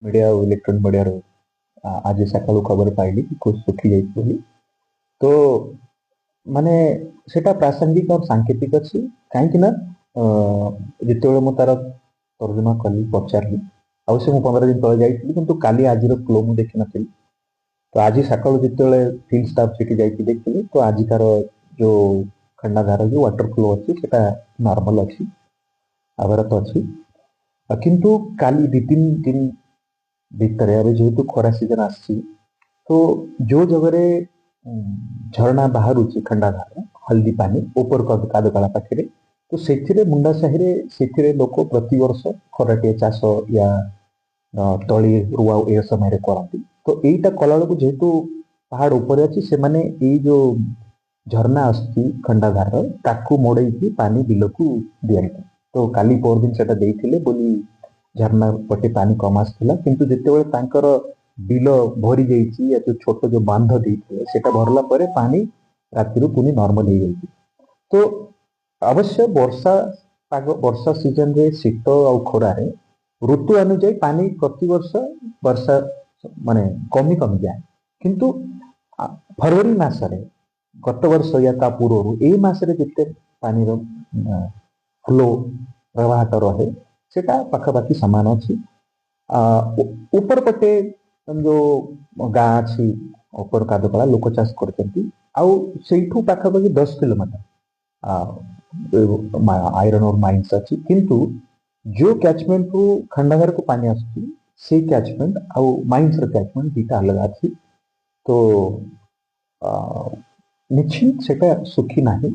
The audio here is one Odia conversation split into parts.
ମିଡିଆ ଆଉ ଇଲେକ୍ଟ୍ରୋନିକ ମିଡିଆରୁ ଆଜି ସକାଳୁ ଖବର ପାଇଲି କି ଶୁଖି ଯାଇଛି ବୋଲି। ତ ମାନେ ସେଟା ପ୍ରାସଙ୍ଗିକ ଆଉ ସାଙ୍କେତିକ ଅଛି, କାହିଁକି ନା ଯେତେବେଳେ ମୁଁ ତାର ତର୍ଜମା କଲି, ପଚାରିଲି, ଆଉ ସେ ମୁଁ 15 ଦିନ ତଳେ ଯାଇଥିଲି, କିନ୍ତୁ କାଲି ଆଜିର ଫ୍ଲୋ ମୁଁ ଦେଖିନଥିଲି। ତ ଆଜି ସକାଳୁ ଯେତେବେଳେ ଫିଲ୍ଡ ଷ୍ଟାଫ୍ ସେଠି ଯାଇକି ଦେଖିଲି, ତ ଆଜିକାର ଯୋଉ ଖଣ୍ଡାଧାର ଯୋଉ ୱାଟର ଫ୍ଲୋ ଅଛି ସେଟା ନର୍ମାଲ ଅଛି, ଅବରତ ଅଛି। କିନ୍ତୁ କାଲି 2-3 ଦିନ ଭିତରେ ଏବେ ଯେହେତୁ ଖରା ସିଜନ ଆସିଛି, ତ ଯୋଉ ଜାଗାରେ ଝରଣା ବାହାରୁଛି ଖଣ୍ଡାଧାର ହଳଦୀ ପାଣି ଉପର କାଦକଳା ପାଖରେ, ତ ସେଥିରେ ମୁଣ୍ଡା ସାହିରେ ସେଥିରେ ଲୋକ ପ୍ରତିବର୍ଷ ଖରାଟିଆ ଚାଷ ୟା ତଳି ରୁଆ ଏ ସମୟରେ କରନ୍ତି। ତ ଏଇଟା କଲାବେଳକୁ ଯେହେତୁ ପାହାଡ ଉପରେ ଅଛି, ସେମାନେ ଏଇ ଯୋଉ ଝରଣା ଆସୁଛି ଖଣ୍ଡାଧାର ତାକୁ ମୋଡେଇକି ପାଣି ବିଲକୁ ଦିଅନ୍ତି। ତ କାଲି ପରଦିନ ସେଟା ଦେଇଥିଲେ ବୋଲି ଝରଣା ପଟେ ପାଣି କମ ଆସିଥିଲା। କିନ୍ତୁ ଯେତେବେଳେ ତାଙ୍କର ବିଲ ଭରି ଯାଇଛି, ଯୋଉ ଛୋଟ ଯୋଉ ବାନ୍ଧ ଦେଇଥିଲେ ସେଟା ଭରିଲା ପରେ ପାଣି ରାତିରୁ ପୁଣି ନର୍ମାଲ ହେଇଯାଇଛି। ତ ଅବଶ୍ୟ ବର୍ଷା ପାଗ, ବର୍ଷା ସିଜନରେ ଶୀତ ଆଉ ଖରାରେ ଋତୁ ଅନୁଯାୟୀ ପାଣି ପ୍ରତିବର୍ଷ ବର୍ଷା ମାନେ କମି କମିଯାଏ। କିନ୍ତୁ ଫେବୃଆରୀ ମାସରେ ଗତ ବର୍ଷ ୟା ତା ପୂର୍ବରୁ ଏଇ ମାସରେ ଯେତେ ପାଣିର ଫ୍ଲୋ ପ୍ରବାହଟା ରହେ ସେଟା ପାଖାପାଖି ସମାନ ଅଛି। ଉପର ପଟେ ଯୋଉ ଗାଁ ଅଛି ଉପର କାଦକଳା ଲୋକ ଚାଷ କରୁଛନ୍ତି, ଆଉ ସେଇଠୁ ପାଖାପାଖି 10 କିଲୋମିଟର ଆଇରନ୍ ଓର ମାଇନ୍ସ ଅଛି। କିନ୍ତୁ ଯୋଉ କ୍ୟାଚମେଣ୍ଟରୁ ଖଣ୍ଡାଧାରକୁ ପାଣି ଆସୁଛି ସେଇ କ୍ୟାଚମେଣ୍ଟ ଆଉ ମାଇନ୍ସର କ୍ୟାଚମେଣ୍ଟ ଦିଟା ଅଲଗା ଅଛି। ତ ନିଶ୍ଚିତ ସେଟା ଶୁଖି ନାହିଁ।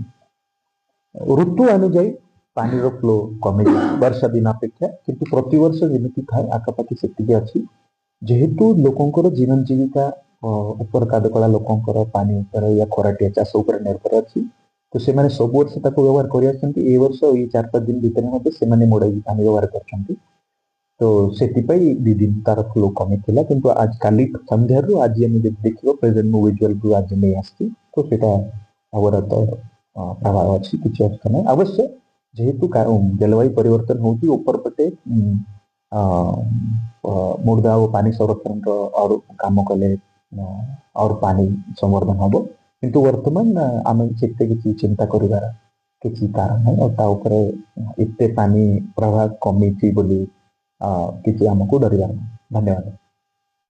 ଋତୁ ଅନୁଯାୟୀ ପାଣିର ଫ୍ଲୋ କମିଯାଇଛି ବର୍ଷା ଦିନ ଅପେକ୍ଷା, କିନ୍ତୁ ପ୍ରତିବର୍ଷ ଯେମିତି ଥାଏ ଆଖପାଖି ସେତିକି ଅଛି। ଯେହେତୁ ଲୋକଙ୍କର ଜୀବନ ଜୀବିକା ଉପର କାଦକଳା ଲୋକଙ୍କର ପାଣି ଉପରେ ୟା ଖରାଟିଆ ଚାଷ ଉପରେ ନିର୍ଭର ଅଛି, ତ ସେମାନେ ସବୁ ବର୍ଷ ତାକୁ ବ୍ୟବହାର କରି ଆସୁଛନ୍ତି। ଏଇ ବର୍ଷ ଏଇ 4-5 ଦିନ ଭିତରେ ମଧ୍ୟ ସେମାନେ ମୋଡେଇକି ପାଣି ବ୍ୟବହାର କରିଛନ୍ତି। ତ ସେଥିପାଇଁ 2 ଦିନ ତାର ଫ୍ଲୋ କମିଥିଲା। କିନ୍ତୁ ଆଜି କାଲି ସନ୍ଧ୍ୟାରୁ ଆଜି ଆମେ ଯଦି ଦେଖିବ ପ୍ରେଜେଣ୍ଟ ମୁଁ ଭିଜୁଆଲକୁ ଆଜି ନେଇ ଆସିଛି, ତ ସେଇଟା ଅବରତ ପ୍ରଭାବ ଅଛି, କିଛି ଅସୁବିଧା ନାହିଁ। ଅବଶ୍ୟ ଯେହେତୁ ଜଳବାୟୁ ପରିବର୍ତ୍ତନ ହଉଛି, ଉପର ପଟେ ମୃଦା ଓ ପାଣି ସଂରକ୍ଷଣର ଆଉ କାମ କଲେ ଆଉ ପାଣି ସଂବର୍ଦ୍ଧନ ହବ। କିନ୍ତୁ ବର୍ତ୍ତମାନ ଆମେ ସେତେ କିଛି ଚିନ୍ତା କରିବାର କିଛି କାରଣ ନାହିଁ, ଆଉ ତା ଉପରେ ଏତେ ପାଣି ପ୍ରଭାବ କମିଛି ବୋଲି କିଛି ଆମକୁ ଡରିବାର ନାହିଁ। ଧନ୍ୟବାଦ।